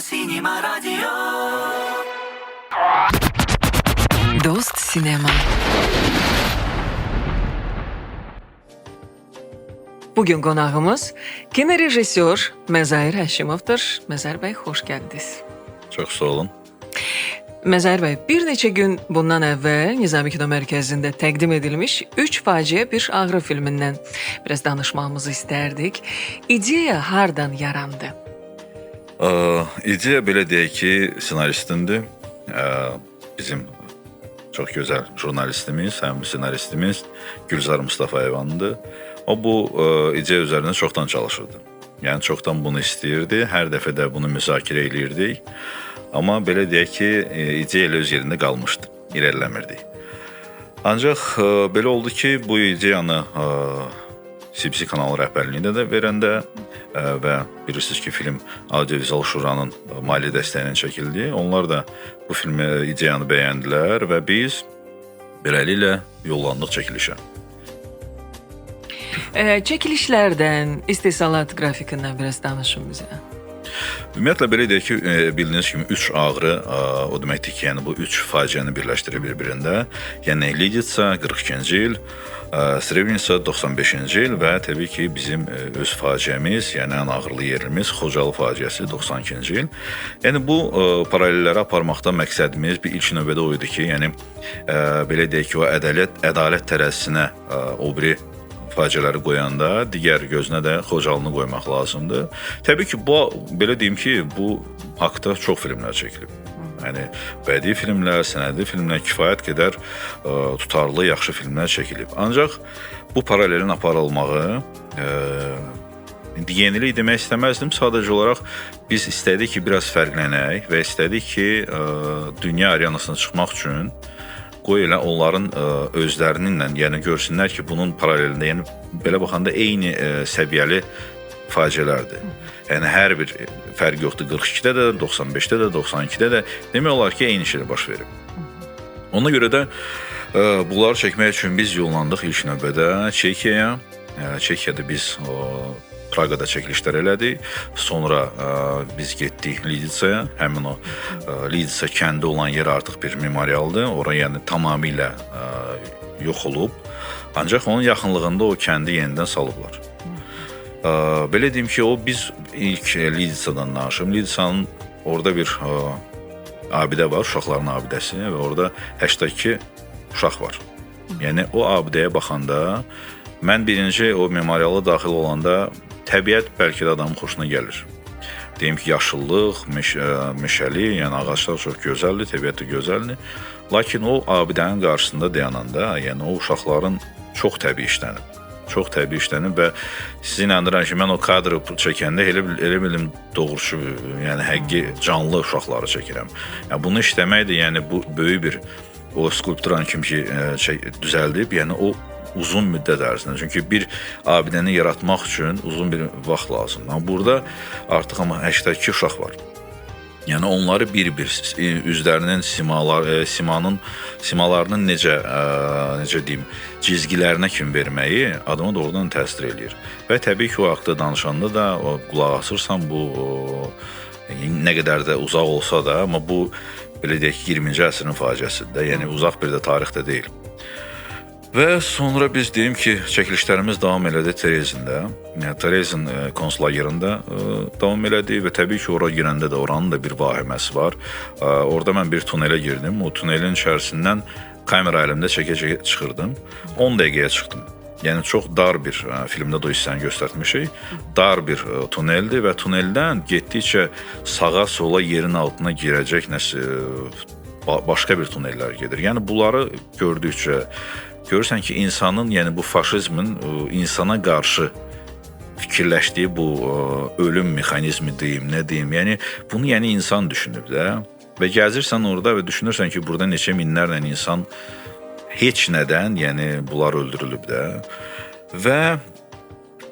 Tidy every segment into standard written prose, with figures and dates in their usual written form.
Cinema Radio. Dost Sinema. Bugün qonağımız kinorejissor Məzahir Həşimovdur. Məzahir bəy, xoş gəldiniz. Çox sağ olun. Məzahir bəy, bir neçə gün bundan əvvəl Nizami Kino Mərkəzində təqdim edilmiş Üç Faciə Bir Ağrı filmindən biraz danışmağımızı istərdik. İdeya hardan yarandı? İdeya belə deyək ki, ssenaristindir. Bizim çox gözəl jurnalistimiz, həm ssenaristimiz Gülzar Mustafayevandır. O bu ideya üzərində çoxdan çalışırdı. Yəni çoxdan bunu istəyirdi. Hər dəfə də bunu müzakirə eləyirdik. Amma belə deyək ki, ideya elə öz yerində qalmışdı, irəliləmirdik. Ancaq belə oldu ki, bu ideyanı CBC kanalı rəhbərliyində də verəndə və bilirsiniz ki, film Audiovizual Şuranın maliyyə dəstəyi ilə çəkildi. Onlar da bu filmi, ideyanı bəyəndilər və biz beləliklə yollandıq çəkilişə. Çəkilişlərdən, istehsalat qrafikindən biraz danışın bizə. Ümumiyyətlə belə deyək ki, bildiyiniz kimi üç ağrı, o deməkdir ki, yəni bu üç faciəni birləşdirir bir-birində. Yəni Liditsa 42-ci il, Srebrenica 95-ci il və təbii ki, bizim öz faciəmiz, yəni ən ağırlı yerimiz Xocalı faciəsi 92-ci il. Yəni bu paralelləri aparmaqda məqsədimiz bir ilk növbədə o idi ki, yəni belə deyək ki, o ədalət tərəzisinə o biri faciələri qoyanda digər gözünə də Xocalını qoymaq lazımdır. Təbii ki, bu belə deyim ki, bu haqda çox filmlər çəkilib. Yəni bədii filmlər, sənədi filmlər kifayət qədər tutarlı, yaxşı filmlər çəkilib. Ancaq bu paralelin aparılmağı indi yenilik demək istəməzdim. Sadəcə olaraq biz istədik ki, biraz fərqlənək və istədik ki, dünya arenasına çıxmaq üçün qoy elə onların özlərinin, yəni görsünlər ki, bunun paralelində, yəni belə baxanda eyni səviyyəli faciələrdir. Yəni hər bir fərq yoxdur. 42-də də, 95-də də, 92-də də demək olar ki, eyni şey baş verib. Ona görə də bunları çəkmək üçün biz yollandıq ilk növbədə Çexiyaya. Çexiyada biz Praqada çəkilişlər elədik. Sonra biz getdik Liditsaya. Həmin o Liditsa kəndi olan yer artıq bir memorialdır. Ora yəni tamamilə yox olub. Ancaq onun yaxınlığında o kəndi yenidən salıblar. Belə deyim ki, o biz ilk Liditsadan danışım. Liditsanın orada bir abidə var, uşaqların abidəsi və orada 82 uşaq var. Yəni o abidəyə baxanda mən birinci o memoriala daxil olanda təbiət bəlkə də adamın xoşuna gəlir. Deyim ki, yaşıllıq, meşəli, yəni ağaclar çox gözəldir, təbiət də gözəldir. Lakin o abidənin qarşısında dayananda, yəni o uşaqların çox təbii işlənib. Çox təbii işlənib və sizi inandıram ki, mən o kadrı çəkəndə elə bilim doğrusu, yəni həqiqi canlı uşaqları çəkirəm. Yəni bunu işləmək də, yəni bu böyük bir o skulpturanı kim ki düzəldib, yəni o uzun müddət ərzində. Çünki bir abidəni yaratmaq üçün uzun bir vaxt lazımdır. Amma burada artıq amma 82 uşaq var. Yəni onları bir-bir üzlərinin simalarının necə deyim, cizgilərinə kim verməyi adama doğrudan təsir eləyir. Və təbii ki, o haqda danışanda da o, qulaq asırsan, bu nə qədər də uzaq olsa da, amma bu belə deyək ki, 20-ci əsrin faciəsidir də, yəni uzaq bir də tarixdə deyil. Və sonra biz deyim ki, çəkilişlərimiz davam elədi Terezində. Yəni Terezin konslagerində davam elədi və təbii ki, ora girəndə də oranın da bir vahiməsi var. Orada mən bir tunelə girdim. O tunelin içərisindən kamera əlimdə çəkə-çəkə çıxırdım. 10 dəqiqəyə çıxdım. Yəni çox dar bir filmdə də o hissəni göstərtmişik. Dar bir tuneldir və tuneldən getdikcə sağa sola yerin altına girəcək nəsə başqa bir tunellər gedir. Yəni bunları gördükcə görürsən ki, insanın, yəni bu faşizmin insana qarşı fikirləşdiyi bu ölüm mexanizmi deyim, nə deyim, yəni bunu yəni insan düşünüb də və gəzirsən orada və düşünürsən ki, burada neçə minlərlə insan heç nədən, yəni bunlar öldürülüb də. Və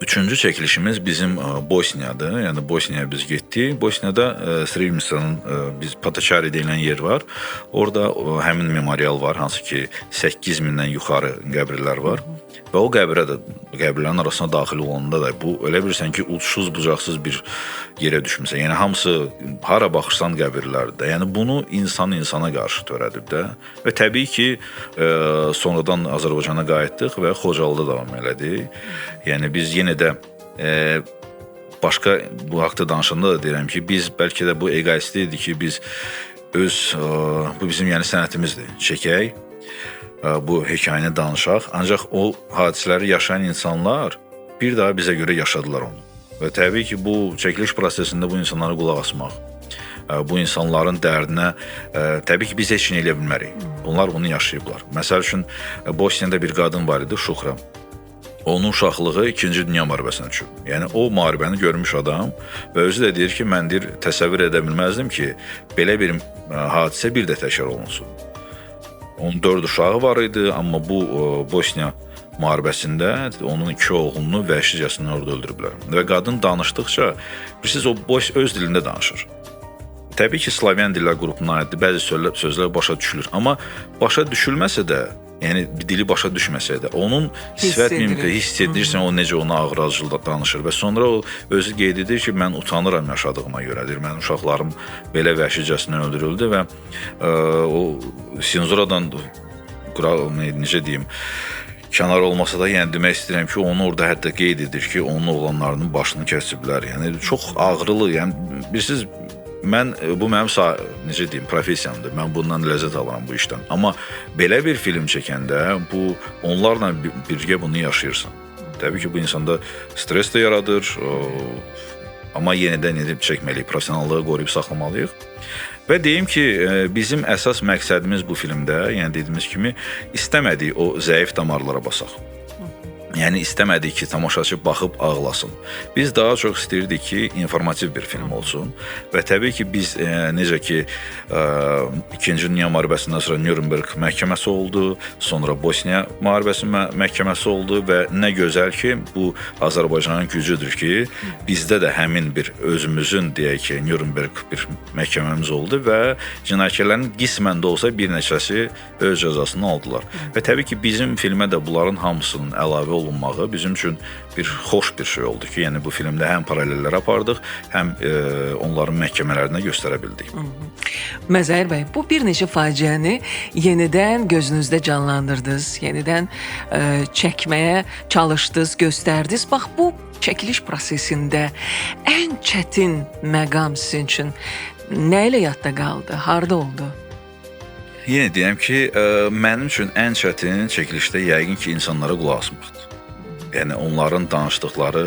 üçüncü çəkilişimiz bizim Bosniyadır. Yəni Bosniyaya biz getdik. Bosniyada Srebrenitsanın biz Pataçari deyilən yer var. Orada həmin memorial var, hansı ki 8000-dən yuxarı qəbirlər var. Və o qəbrə də, qəbirlərin arasına daxil olanda da bu elə bilirsən ki, uçsuz bucaqsız bir yerə düşmüsən. Yəni hamısı hara baxırsan qəbirlərdə. Yəni bunu insan insana qarşı törədib də. Və təbii ki, sonradan Azərbaycana qayıtdıq və Xocalıda davam elədik. Yəni biz yenə də başqa bu haqda danışanda da deyirəm ki, biz bəlkə də bu eqoistlik idi ki, biz öz bu bizim yəni sənətimizdir. Çəkək, bu hekayəni danışaq. Ancaq o hadisələri yaşayan insanlar bir daha bizə görə yaşadılar onu. Və təbii ki, bu çəkiliş prosesində bu insanlara qulaq asmaq, bu insanların dərdinə təbii ki, biz heç nə eləyə bilmərik. Bunlar bunu yaşayıblar. Məsəl üçün Bosniyada bir qadın var idi, Şuxra. Onun uşaqlığı 2-ci Dünya müharibəsinə düşüb. Yəni o müharibəni görmüş adam və özü də deyir ki, mən deyir təsəvvür edə bilməzdim ki, belə bir hadisə bir də təkrar olunsun. Onun 4 uşağı var idi, amma bu Bosniya müharibəsində onun 2 oğlunu vəhşicəsinə orada öldürüblər. Və qadın danışdıqca, bilirsiniz, o öz dilində danışır. Təbii ki, Slavyan dillər qrupuna aiddir, bəzi sözlər başa düşülür, amma başa düşülməsə də, yəni dili başa düşməsə də, onun sifət mimiki hiss edirsən, o necə ona ağır-acı danışır və sonra o özü qeyd edir ki, mən utanıram yaşadığıma görə, deyir, mənim uşaqlarım belə vəhşicəsinə öldürüldü və o senzuradan, necə deyim, kənar olmasa da, yəni demək istəyirəm ki, onu orada hətta qeyd edir ki, onun oğlanlarının başını kəsiblər. Yəni çox ağrılı, yəni bilirsiniz, mən bu mənim necə deyim, professiyamdır. Mən bundan ləzzət alıram bu işdən. Amma belə bir film çəkəndə bu onlarla birgə bunu yaşayırsan. Təbii ki, bu insanda stres də yaradır. Amma yenə də nə edib çəkməliyik, professionallığı qoruyub saxlamalıyıq. Və deyim ki, bizim əsas məqsədimiz bu filmdə, yəni dediyimiz kimi istəmədik o zəif damarlara basaq. Yəni istəmədik ki, tamaşaçı baxıb ağlasın. Biz daha çox istəyirdik ki, informativ bir film olsun. Və təbii ki, biz necə ki, 2-ci Dünya müharibəsindən sonra Nürnberg məhkəməsi oldu, sonra Bosniya müharibəsi məhkəməsi oldu və nə gözəl ki, bu Azərbaycanın gücüdür ki, bizdə də həmin bir özümüzün, deyək ki, Nürnberg bir məhkəməmiz oldu və cinayətkarların qismən də olsa bir neçəsi öz cəzasını aldılar. Və təbii ki, bizim filmə də bunların hamısının əlavə olunmağı bizim üçün bir xoş bir şey oldu ki, yəni bu filmdə həm paralellər apardıq, həm onların məhkəmələrinə göstərə bildik. Məzahir bəy, bu bir neçə faciəni yenidən gözünüzdə canlandırdınız, yenidən çəkməyə çalışdınız, göstərdiniz. Bax, bu çəkiliş prosesində ən çətin məqam sizin üçün nə ilə yadda qaldı, harda oldu? Yenə deyəm ki, mənim üçün ən çətin çəkilişdə yəqin ki, insanlara qulaq asmaqdır. Yəni onların danışdıqları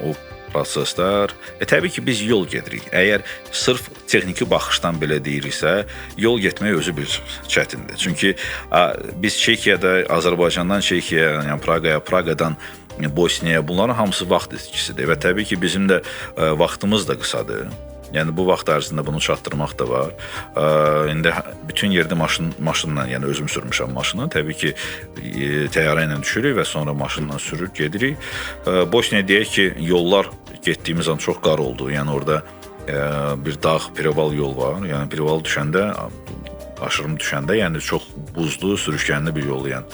o proseslər. Təbii ki, biz yol gedirik. Əgər sırf texniki baxışdan belə deyiriksə, yol getmək özü bir çətindir. Çünki biz Çexiyada, Azərbaycandan Çexiyaya, yəni Praqaya, Praqadan Bosniyaya, bunların hamısı vaxt itkisidir və təbii ki, bizim də vaxtımız da qısadır. Yəni bu vaxt ərzində bunu çatdırmaq da var. İndi bütün yerdə maşınla, yəni özüm sürmüşəm maşını. Təbii ki, təyyarə ilə düşürük və sonra maşınla sürüb gedirik. Bosniya deyək ki, yollar getdiyimiz an çox qar oldu. Yəni orada bir dağ, prival yol var. Yəni prival düşəndə, aşırım düşəndə, yəni çox buzlu, sürüşkənli bir yol yəni.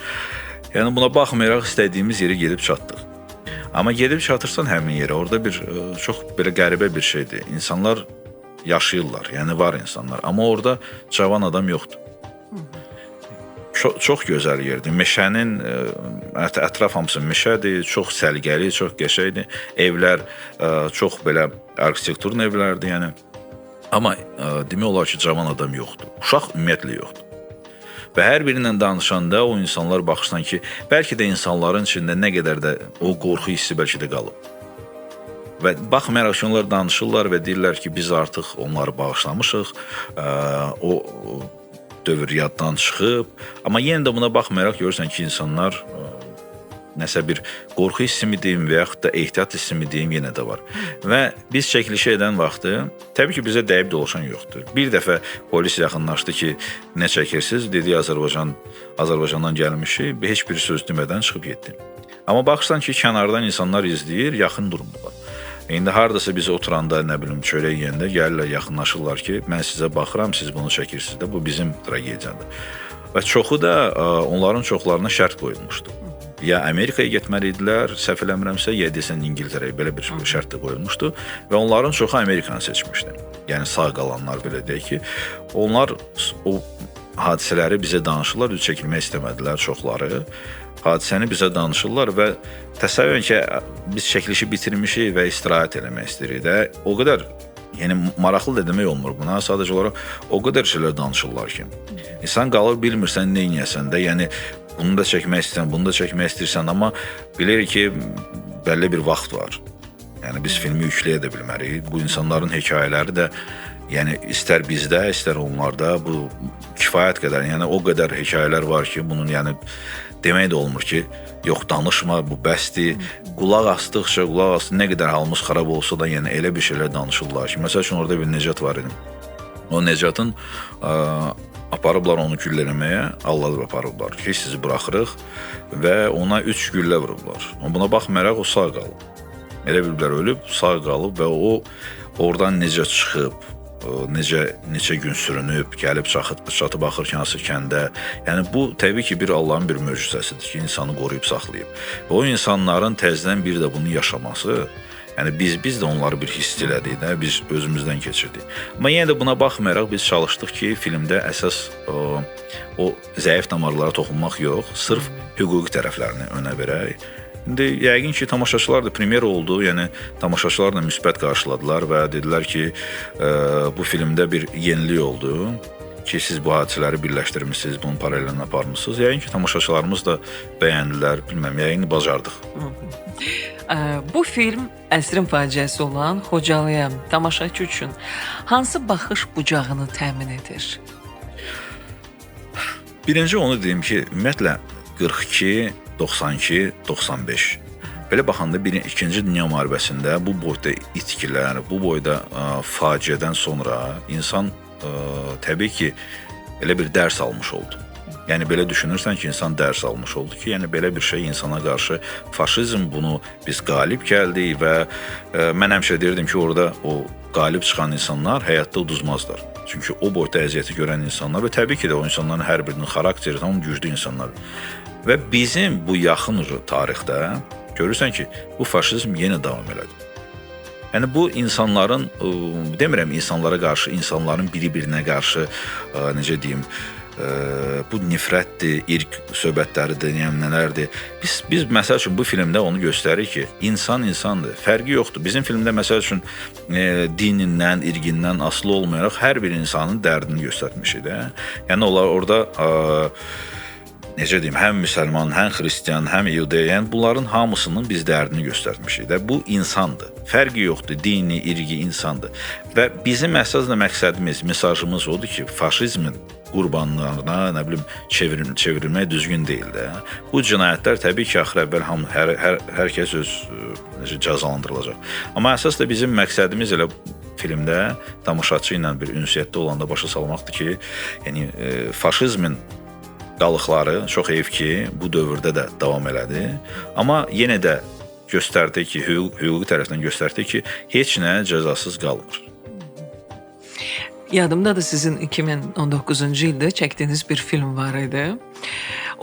Yəni buna baxmayaraq istədiyimiz yerə gedib çatdıq. Amma gedib çatırsan həmin yerə, orada bir çox belə qəribə bir şeydir. İnsanlar yaşayırlar, yəni var insanlar. Amma orada cavan adam yoxdur. Çox gözəl yerdir. Meşənin ətraf hamısı meşədir, çox səliqəli, çox qəşəngdir. Evlər çox belə arxitekturun evlərdir, yəni. Amma demək olar ki, cavan adam yoxdur. Uşaq ümumiyyətlə yoxdur. Və hər birindən danışanda o insanlar baxırsan ki, bəlkə də insanların içində nə qədər də o qorxu hissi bəlkə də qalıb. Və baxmayaraq ki, onlar danışırlar və deyirlər ki, biz artıq onları bağışlamışıq, o dövr yaddan çıxıb. Amma yenə də buna baxmayaraq görürsən ki, insanlar nəsə bir qorxu hissi mi deyim və yaxud da ehtiyat hissi mi deyim yenə də var. Və biz çəkilişə edən vaxtı təbii ki, bizə dəyib dolaşan yoxdur. Bir dəfə polis yaxınlaşdı ki, nə çəkirsiniz? Dedi, Azərbaycandan gəlmişik, heç bir söz demədən çıxıb getdi. Amma baxırsan ki, kənardan insanlar izləyir, yaxın durmurlar. İndi haradasa biz oturanda, nə bilim, çörək yeyəndə gəlirlər, yaxınlaşırlar ki, mən sizə baxıram, siz bunu çəkirsiniz də, bu bizim tragediyadır. Və çoxu da onların çoxlarına şərt qoyulmuşdu. Ya Amerikaya getməli idilər, səhv eləmirəmsə, ya desən İngiltərəyə, belə bir şərt də qoyulmuşdu və onların çoxu Amerikanı seçmişdi. Yəni sağ qalanlar belə deyək ki, onlar o hadisələri bizə danışırlar, düz çəkilmək istəmədilər çoxları. Hadisəni bizə danışırlar və təsəvvür edin ki, biz çəkilişi bitirmişik və istirahət eləmək istəyirik də. O qədər, yəni maraqlı da demək olmur buna, sadəcə olaraq o qədər şeylər danışırlar ki, insan qalır bilmirsən nə eləyəsən də, yəni bunu da çəkmək istəyirsən, bunu da çəkmək istəyirsən, amma bilirik ki, bəlli bir vaxt var. Yəni biz filmi yükləyə də bilmərik. Bu insanların hekayələri də, yəni istər bizdə, istər onlarda bu kifayət qədər, yəni o qədər hekayələr var ki, bunun yəni demək də olmur ki, yox danışma, bu bəsdir. Qulaq asdıqca, qulaq asdı, nə qədər halımız xarab olsa da, yəni elə bir şeylər danışırlar ki, məsəl üçün orada bir Necat var idi. O Necatın aparıblar onu güllələməyə, alladıb aparıblar ki, sizi buraxırıq və ona 3 güllə vurublar. Buna baxmayaraq o sağ qalıb. Elə biliblər ölüb, sağ qalıb və o oradan necə çıxıb, neçə gün sürünüb, gəlib çatıb axır ki, hansı kəndə. Yəni bu təbii ki, bir Allahın bir möcüzəsidir ki, insanı qoruyub saxlayıb. Və o insanların təzədən bir də bunu yaşaması, yəni biz də onları bir hiss elədik də, biz özümüzdən keçirdik. Amma yenə də buna baxmayaraq biz çalışdıq ki, filmdə əsas o zəif damarlara toxunmaq yox, sırf hüquqi tərəflərini önə verək. İndi yəqin ki, tamaşaçılar da premyer oldu, yəni tamaşaçılar da müsbət qarşıladılar və dedilər ki, bu filmdə bir yenilik oldu ki, siz bu hadisələri birləşdirmişsiniz, bunun paralelini aparmışsınız. Yəqin ki, tamaşaçılarımız da bəyəndilər, bilməm, yəqin bacardıq. Bu film əsrin faciəsi olan Xocalıya tamaşaçı üçün hansı baxış bucağını təmin edir? Birinci onu deyim ki, ümumiyyətlə 42, 92, 95. Belə baxanda İkinci Dünya müharibəsində bu boyda itkilər, bu boyda faciədən sonra insan təbii ki, elə bir dərs almış oldu. Yəni belə düşünürsən ki, insan dərs almış oldu ki, yəni belə bir şey insana qarşı faşizm, bunu biz qalib gəldik və mən həmişə deyirdim ki, orada o qalib çıxan insanlar həyatda uduzmazlar. Çünki o boyda əziyyəti görən insanlar və təbii ki də o insanların hər birinin xarakteri tam güclü insanlar. Və bizim bu yaxın tarixdə görürsən ki, bu faşizm yenə davam elədi. Yəni bu insanların, demirəm insanlara qarşı, insanların biri-birinə qarşı, necə deyim, bu nifrətdir, irq söhbətləridir, nələrdir. Biz məsəl üçün bu filmdə onu göstərir ki, insan insandır, fərqi yoxdur. Bizim filmdə məsəl üçün dinindən, irqindən asılı olmayaraq hər bir insanın dərdini göstərmişik də. Yəni onlar orada necə deyim, həm müsəlman, həm xristian, həm yəhudi, yəni bunların hamısının biz dərdini göstərmişik də. Bu insandır. Fərqi yoxdur, dini, irqi insandır. Və bizim əsas da məqsədimiz, mesajımız odur ki, faşizmin qurbanlarına, nə bilim, çevrilmək düzgün deyil də. Bu cinayətlər təbii ki, axır əvvəl hamı, hər kəs öz necə cəzalandırılacaq. Amma əsas da bizim məqsədimiz elə filmdə tamaşaçı ilə bir ünsiyyətdə olanda başa salmaqdır ki, yəni faşizmin qalıqları çox heyf ki, bu dövrdə də davam elədi. Amma yenə də göstərdi ki, hüquqi tərəfdən göstərdi ki, heç nə cəzasız qalmır. Yadımda da sizin 2019-cu ildə çəkdiyiniz bir film var idi.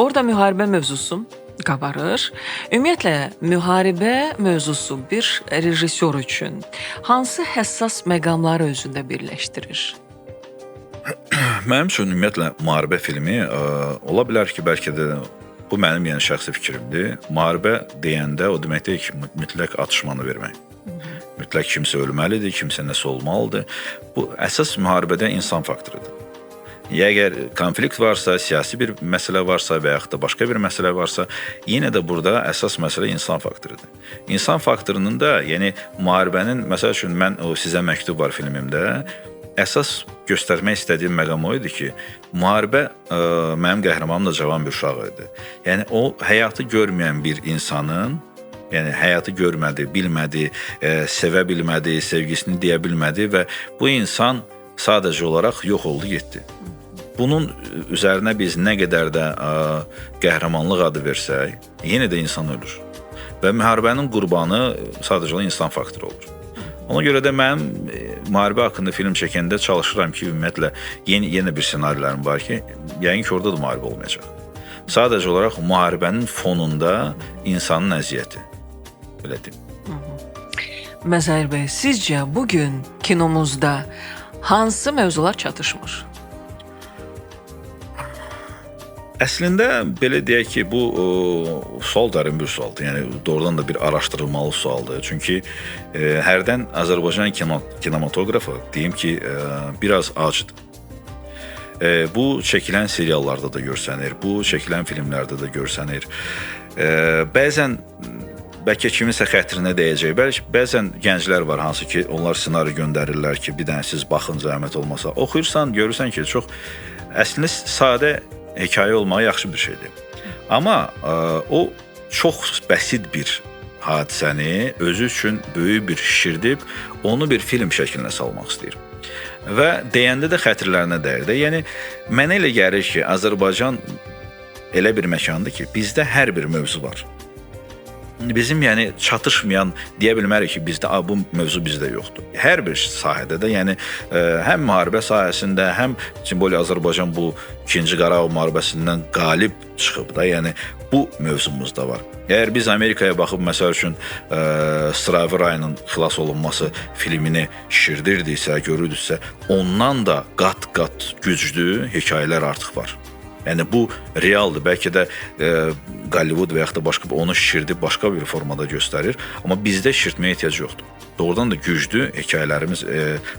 Orada müharibə mövzusu qabarır. Ümumiyyətlə, müharibə mövzusu bir rejissor üçün hansı həssas məqamları özündə birləşdirir? Mənim üçün ümumiyyətlə müharibə filmi ola bilər ki, bəlkə də bu mənim yəni şəxsi fikrimdir. Müharibə deyəndə o demək deyil ki, mütləq atışmanı vermək. Mütləq kimsə ölməlidir, kimsə nəsə olmalıdır. Bu əsas müharibədə insan faktorudur. Əgər konflikt varsa, siyasi bir məsələ varsa və yaxud da başqa bir məsələ varsa, yenə də burada əsas məsələ insan faktorudur. İnsan faktorunun da, yəni müharibənin, məsəl üçün mən o Sizə məktub var filmimdə, əsas göstərmək istədiyim məqam o idi ki, müharibə mənim qəhrəmanım da cavan bir uşaq idi. Yəni o həyatı görməyən bir insanın, yəni həyatı görmədi, bilmədi, sevə bilmədi, sevgisini deyə bilmədi və bu insan sadəcə olaraq yox oldu, getdi. Bunun üzərinə biz nə qədər də qəhrəmanlıq adı versək, yenə də insan ölür. Və müharibənin qurbanı sadəcə olaraq insan faktoru olur. Ona görə də mənim müharibə haqqında film çəkəndə çalışıram ki, ümumiyyətlə yenə bir ssenarilərim var ki, yəqin ki, orada da müharibə olmayacaq. Sadəcə olaraq müharibənin fonunda insanın əziyyəti. Belə deyim. Məzahir bəy, sizcə bugün kinomuzda hansı mövzular çatışmır? Əslində belə deyək ki, bu sual dərin bir sualdır. Yəni doğrudan da bir araşdırılmalı sualdır. Çünki hərdən Azərbaycan kinematoqrafı deyim ki, biraz acıdır. Bu çəkilən seriallarda da görsənir, bu çəkilən filmlərdə də görsənir. Bəzən bəlkə kiminsə xətrinə dəyəcək. Bəlkə bəzən gənclər var hansı ki, onlar ssenari göndərirlər ki, bir dənə siz baxın zəhmət olmasa. Oxuyursan, görürsən ki, çox əslində sadə hekayə olmağı yaxşı bir şeydir. Amma o çox bəsit bir hadisəni özü üçün böyük bir şişirdib, onu bir film şəklinə salmaq istəyir. Və deyəndə də xətirlərinə dəyir də. Yəni mənə elə gəlir ki, Azərbaycan elə bir məkandır ki, bizdə hər bir mövzu var. Bizim yəni çatışmayan deyə bilmərik ki, bizdə bu mövzu bizdə yoxdur. Hər bir sahədə də, yəni həm müharibə sahəsində, həm simvol Azərbaycan bu 2-ci Qarabağ müharibəsindən qalib çıxıb da, yəni bu mövzumuz da var. Əgər biz Amerikaya baxıb məsəl üçün Sıravi rayonunun xilas olunması filmini şişirdirdiksə, görürdüksə, ondan da qat-qat güclü hekayələr artıq var. Yəni bu realdır. Bəlkə də Hollywood və yaxud da başqa onu şişirdib başqa bir formada göstərir, amma bizdə şişirtməyə ehtiyac yoxdur. Doğrudan da güclü hekayələrimiz,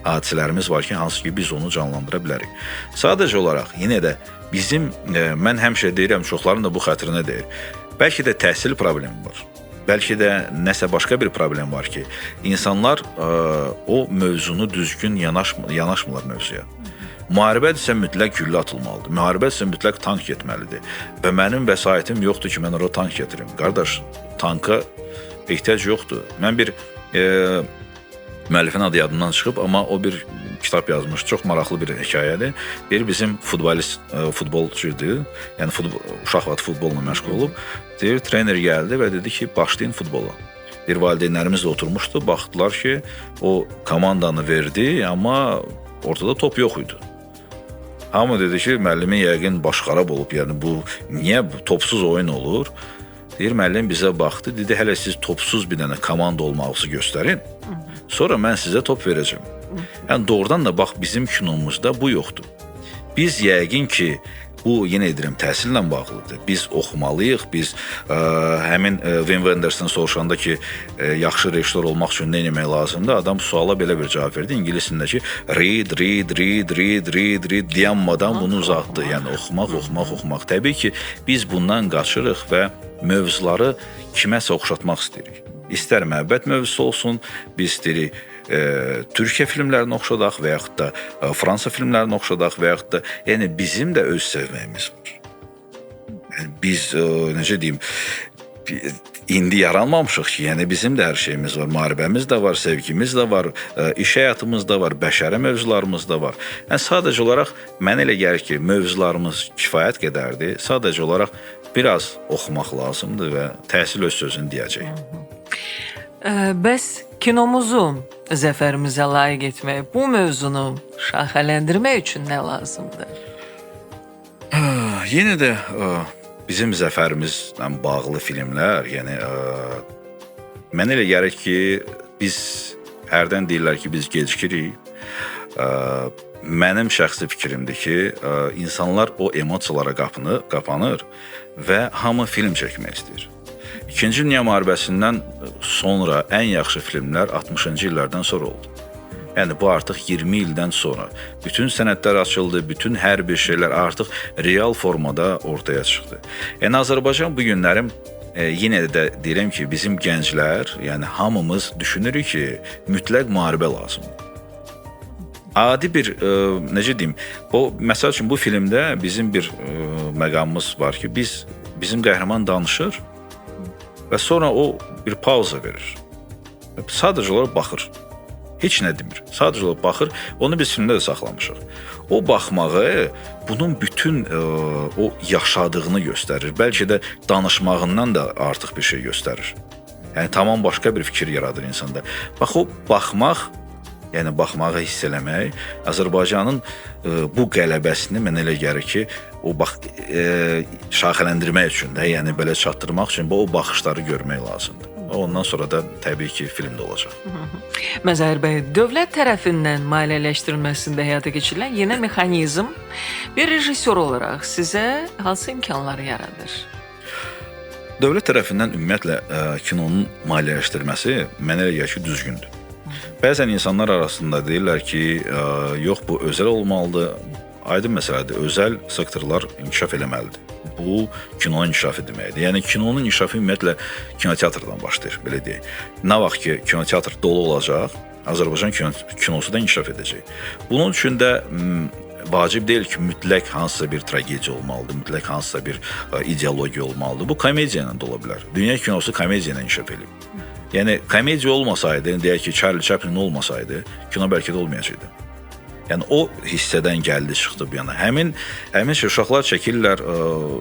hadisələrimiz var ki, hansı ki biz onu canlandıra bilərik. Sadəcə olaraq yenə də bizim mən həmişə deyirəm, çoxların da bu xətrinə deyir. Bəlkə də təhsil problemi var. Bəlkə də nəsə başqa bir problem var ki, insanlar o mövzunu düzgün yanaşmırlar mövzuya. Müharibədirsə mütləq güllə atılmalıdır. Müharibədirsə mütləq tank getməlidir. Və mənim vəsaitim yoxdur ki, mən ora tank gətirim. Qardaş, tanka ehtiyac yoxdur. Mən bir müəllifin adı yadımdan çıxıb, amma o bir kitab yazmış. Çox maraqlı bir hekayədir. Bir bizim futbolist, futbolçu idi. Yəni uşaq vaxtı futbolla məşğul olub. Deyir, trener gəldi və dedi ki, başlayın futbola. Bir valideynlərimiz də oturmuşdu. Baxdılar ki, o komandanı verdi, amma ortada top yox idi. Hamı dedi ki, müəllimin yəqin baş xarab olub, yəni bu niyə topsuz oyun olur? Deyir, müəllim bizə baxdı, dedi, hələ siz topsuz bir dənə komanda olmağınızı göstərin, sonra mən sizə top verəcəm. Yəni doğrudan da bax, bizim kinomuzda bu yoxdur. Biz yəqin ki, bu, yenə edirəm, təhsillə bağlıdır. Biz oxumalıyıq, biz həmin Wim Wenders'ın soruşanda ki, yaxşı rejissor olmaq üçün nə etmək lazımdır, adam suala belə bir cavab verdi. İngilisində ki, read, read, read, read, read, read dayanmadan bunu uzatdı. Yəni oxumaq, oxumaq, oxumaq. Təbii ki, biz bundan qaçırıq və mövzuları kiməsə oxşatmaq istəyirik. İstər məhəbbət mövzusu olsun, biz istəyirik Türkiyə filmlərini oxşadaq və yaxud da Fransa filmlərini oxşadaq və yaxud da, yəni bizim də öz sevməyimiz var. Yəni biz, necə deyim, indi yaranmamışıq ki, yəni bizim də hər şeyimiz var, müharibəmiz də var, sevgimiz də var, iş həyatımız da var, bəşəri mövzularımız da var. Yəni sadəcə olaraq mənə elə gəlir ki, mövzularımız kifayət qədərdir, sadəcə olaraq biraz oxumaq lazımdır və təhsil öz sözünü deyəcək. Bəs kinomuzu zəfərimizə layiq etmək, bu mövzunu şaxələndirmək üçün nə lazımdır? Yenə də bizim zəfərimizlə bağlı filmlər, yəni mənə elə gəlir ki, biz hərdən deyirlər ki, biz gecikirik. Mənim şəxsi fikrimdir ki, insanlar o emosiyalara qapanır və hamı film çəkmək istəyir. İkinci Dünya Müharibəsindən sonra ən yaxşı filmlər 60-cı illərdən sonra oldu. Yəni bu artıq 20 ildən sonra. Bütün sənədlər açıldı, bütün hər bir şeylər artıq real formada ortaya çıxdı. Yəni Azərbaycan bu günlərim yenə də deyirəm ki, bizim gənclər, yəni hamımız düşünürük ki, mütləq müharibə lazımdır. Adi bir, necə deyim, o məsəl üçün bu filmdə bizim bir məqamımız var ki, bizim qəhrəman danışır və sonra o bir pauza verir. Sadəcə olaraq baxır. Heç nə demir. Sadəcə olaraq baxır. Onu biz filmdə də saxlamışıq. O baxmağı bunun bütün o yaşadığını göstərir. Bəlkə də danışmağından da artıq bir şey göstərir. Yəni tamam başqa bir fikir yaradır insanda. Bax o baxmaq, Yəni baxmağı, hiss eləmək, Azərbaycanın bu qələbəsini mənə elə gəlir ki, o bax şaxələndirmək üçün də, yəni belə çatdırmaq üçün bu o baxışları görmək lazımdır. Ondan sonra da təbii ki, film də olacaq. Məzahir bəy, dövlət tərəfindən maliyyələşdirilməsində həyata keçirilən yeni mexanizm bir rejissor olaraq sizə hansı imkanları yaradır? Dövlət tərəfindən ümumiyyətlə kinonun maliyyələşdirilməsi mənə elə gəlir ki, düzgündür. Bəzən insanlar arasında deyirlər ki, yox bu özəl olmalıdır. Aydın məsələdir, özəl sektorlar inkişaf eləməlidir. Bu kinonun inkişafı deməkdir. Yəni kinonun inkişafı ümumiyyətlə kinoteatrdan başlayır, belə deyək. Nə vaxt ki kinoteatr dolu olacaq, Azərbaycan kinosu da inkişaf edəcək. Bunun üçün də vacib deyil ki, mütləq hansısa bir tragediya olmalıdır, mütləq hansısa bir ideologiya olmalıdır. Bu komediya ilə də ola bilər. Dünya kinosu komediya ilə inkişaf eləyib. Yəni komediya olmasaydı, deyək ki, Charlie Chaplin olmasaydı, kino bəlkə də olmayacaqdı. Yəni o hissədən gəldi, çıxdı bu yana. Həmin şey uşaqlar çəkirlər,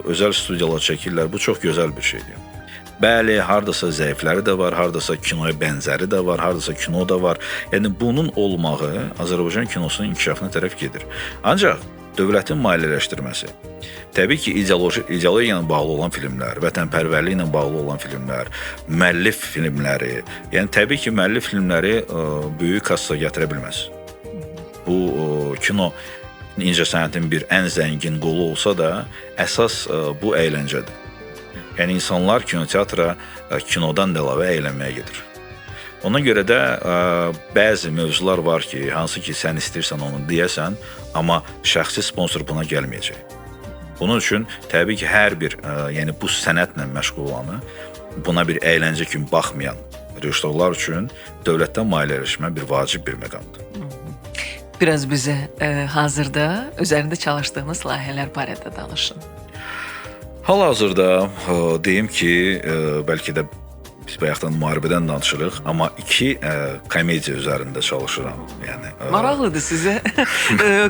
özəl studiyalar çəkirlər. Bu çox gözəl bir şeydir. Bəli, hardasa zəifləri də var, hardasa kinoya bənzəri də var, hardasa kino da var. Yəni bunun olmağı Azərbaycan kinosunun inkişafına tərəf gedir. Ancaq dövlətin maliyyələşdirməsi, təbii ki, ideologiya ilə bağlı olan filmlər, vətənpərvərlik ilə bağlı olan filmlər, müəllif filmləri, yəni təbii ki, müəllif filmləri böyük kassa gətirə bilməz. Bu kino incəsənətin bir ən zəngin qolu olsa da, əsas bu əyləncədir. Yəni insanlar kinoteatra kinodan da əlavə əylənməyə gedir. Ona görə də bəzi mövzular var ki, hansı ki sən istəyirsən onu deyəsən, amma şəxsi sponsor buna gəlməyəcək. Bunun üçün təbii ki, hər bir yəni bu sənətlə məşğul olanı, buna bir əyləncə kimi baxmayan rejissorlar üçün dövlətdən maliyyələşmə bir vacib bir məqamdır. Biraz bizə hazırda üzərində çalışdığınız layihələr barədə danışın. Hal-hazırda deyim ki, bəlkə də biz bayaqdan müharibədən danışırıq, amma iki komediya üzərində çalışıram. Yəni maraqlıdır sizə.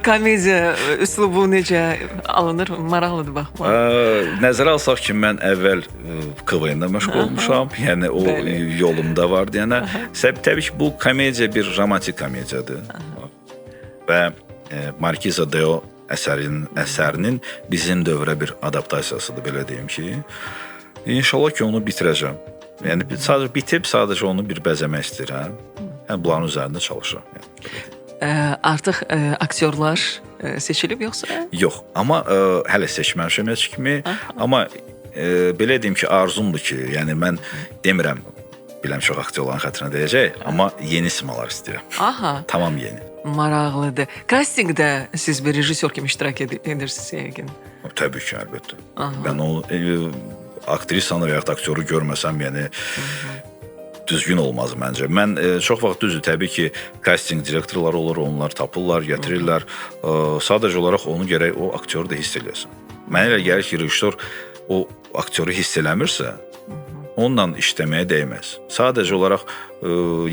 Komediya üslubu necə alınır? Maraqlıdır baxmaq. Nəzərə alsaq ki, mən əvvəl KVN-də məşğul olmuşam. Yəni o bəli, yolumda vardı. Yəni təbii ki, bu komediya bir romantik komediyadır. Aha. Və Markiza Deo əsərinin bizim dövrə bir adaptasiyasıdır, belə deyim ki. İnşallah ki, onu bitirəcəm. Yəni sadəcə bitib, sadəcə onu bir bəzəmək istəyirəm. Yəni bunların üzərində çalışıram. Yəni, artıq aktyorlar seçilib yoxsa? Yox, amma hələ seçməmişəm heç kimi. Aha. Amma belə deyim ki, arzumdur ki, yəni mən demirəm, biləm çox aktyorların xətrinə deyəcək, amma yeni simalar istəyirəm. Aha. Tamam yeni. Maraqlıdır. Castingdə siz bir rejissor kimi iştirak edirsiniz yəqin. Təbii ki, əlbəttə. Aha. Mən o aktrisanı və yaxud aktyoru görməsəm, yəni düzgün olmaz məncə. Mən çox vaxt düzdür, təbii ki, casting direktorları olur, onlar tapırlar, gətirirlər. Sadəcə olaraq onu gərək o aktyoru da hiss eləyəsən. Mənə elə gəlir ki, rejissor o aktyoru hiss eləmirsə, onunla işləməyə dəyməz. Sadəcə olaraq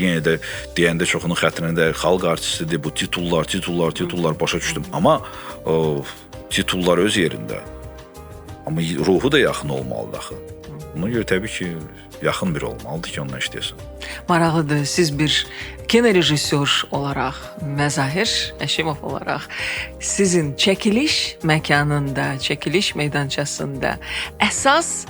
yenə də deyəndə çoxunun xətrinə dəyir, xalq artistidir, bu titullar, titullar, titullar başa düşdüm. Amma titullar öz yerində. Amma ruhu da yaxın olmalıdır axı. Buna görə təbii ki, yaxın biri olmalıdır ki, onunla işləyəsən. Maraqlıdır, siz bir kinorejissor olaraq, Məzahir Həşimov olaraq sizin çəkiliş məkanında, çəkiliş meydançasında əsas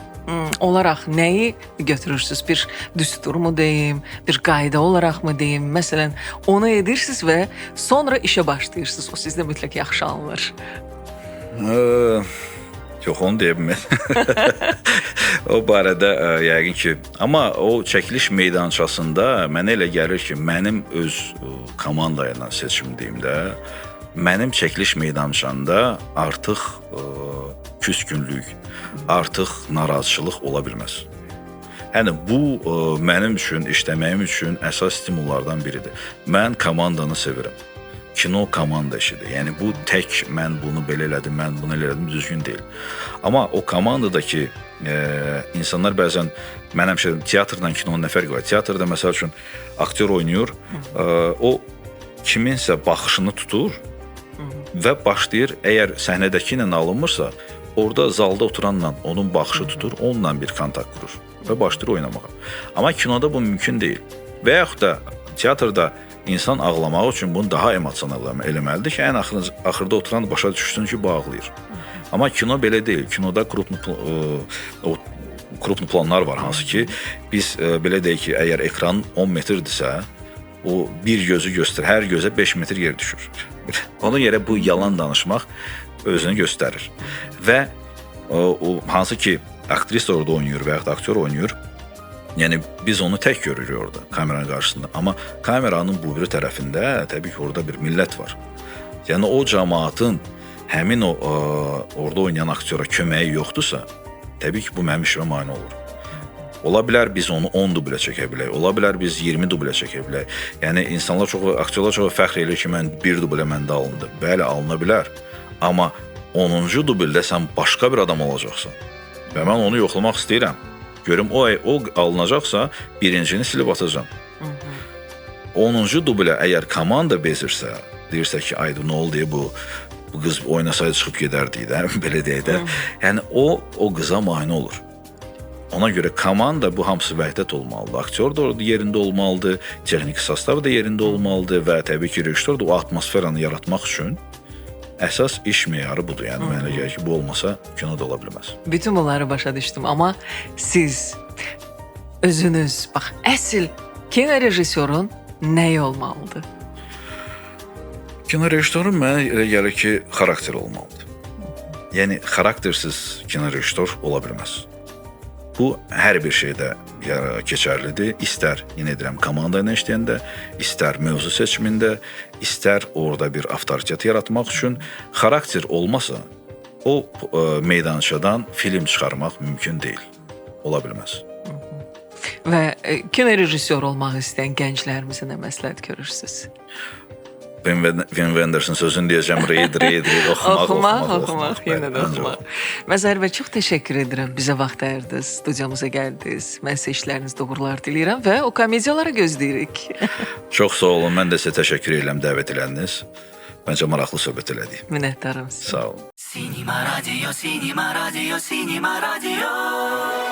olaraq nəyi götürürsünüz? Bir düstur mu deyim, bir qayda olaraq mı deyim? Məsələn, onu edirsiniz və sonra işə başlayırsınız. O sizdə mütləq yaxşı alınır. Yox, onu deyə bilməm. O barədə yəqin ki, amma o çəkiliş meydançasında mənə elə gəlir ki, mənim öz komanda ilə seçimdiyimdə, mənim çəkiliş meydançamda artıq küskünlük, artıq narazıçılıq ola bilməz. Yəni bu mənim üçün, işləməyim üçün əsas stimullardan biridir. Mən komandanı sevirəm. Kino komanda işidir. Yəni bu tək mən bunu belə elədim, mən bunu elə elədim düzgün deyil. Amma o komandadakı insanlar bəzən, mən həmişə teatrdan kinonun nə fərqi var? Teatrda məsəl üçün aktyor oynayır, o kiminsə baxışını tutur və başlayır, əgər səhnədəki ilə alınmırsa, orada zalda oturanla onun baxışı tutur, onunla bir kontakt qurur və başlayır oynamağa. Amma kinoda bu mümkün deyil. Və yaxud da teatrda İnsan ağlamaq üçün bunu daha emosional eləməlidir ki, ən axırda oturan başa düşsün ki, bu ağlayır. Amma kino belə deyil. Kinoda krupni planlar var, hansı ki, biz belə deyək ki, əgər ekran 10 metrdirsə, o bir gözü göstərir, hər gözə 5 metr yer düşür. Ona görə bu yalan danışmaq özünü göstərir. Və o hansı ki, aktrisa orada oynayır və yaxud da aktyor oynayır, yəni biz onu tək görürük orada, kameranın qarşısında. Amma kameranın bu biri tərəfində təbii ki, orada bir millət var. Yəni o cəmaatın həmin o orada oynayan aktyora köməyi yoxdursa, təbii ki, bu mənim işimə mane olur. Ola bilər biz onu 10 dublə çəkə bilək, ola bilər biz 20 dublə çəkə bilək. Yəni insanlar çox, aktyorlar çox fəxr eləyir ki, mən bir dublə məndə alındı. Bəli, alına bilər. Amma 10-cu dubldə sən başqa bir adam olacaqsan. Və mən onu yoxlamaq istəyirəm. Görüm o alınacaqsa, birincini silib atacağam. 10-cu dublə əgər komanda bezirsə, deyirsə ki, ay nə oldu bu qız oynasaydı çıxıb gedərdi də, belə deyək də. Yəni o qıza mane olur. Ona görə komanda bu hamısı vəhdət olmalıdır. Aktyor da orada yerində olmalıdır, texniki sostav da yerində olmalıdır və təbii ki, rejissor da o atmosferanı yaratmaq üçün əsas iş meyarı budur. Yəni mənə elə gəlir ki, bu olmasa kino da ola bilməz. Bütün bunları başa düşdüm, amma siz özünüz, bax, əsl kino rejissorun nəyi olmalıdır? Kino rejissorun mənə elə gəlir ki, xarakter olmalıdır. Yəni xaraktersiz kino rejissor ola bilməz. Bu hər bir şeydə keçərlidir. İstər, yenə deyirəm, komanda ilə işləyəndə, istər mövzu seçimində, istər orada bir avtoritet yaratmaq üçün xarakter olmasa, o meydançadan film çıxarmaq mümkün deyil. Ola bilməz. Və kino rejissor olmaq istəyən gənclərimizə nə məsləhət görürsünüz? Wim Wenders'ın sözünü deyəcəm, read, read, read, oxumaq, oxumaq, oxumaq, yenə də oxumaq. Məzahir bəy, çox təşəkkür edirəm, bizə vaxt ayırdınız, studiyamıza gəldiniz. Mən sizə işlərinizdə uğurlar diləyirəm və o komediyaları gözləyirik. Çox sağ olun, mən də sizə təşəkkür edirəm dəvət elədiniz. Məncə maraqlı söhbət elədik. Minnətdarım sizə. Sağ olun. Sinema Radio, Sinema Radio, Sinema Radio.